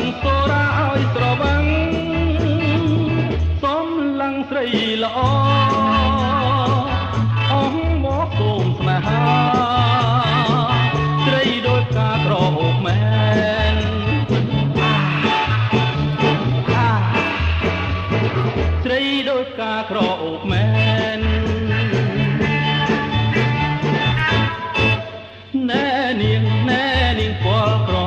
ងសូរាឲ្យស្រវឹង សំឡឹងស្រីល្អ អងមកសូមស្នេហា ស្រីដូចផ្កាក្រអូបមែន ស្រីដូចផ្កាក្រអូបមែន ណែនាង ណែនាងពលក្រ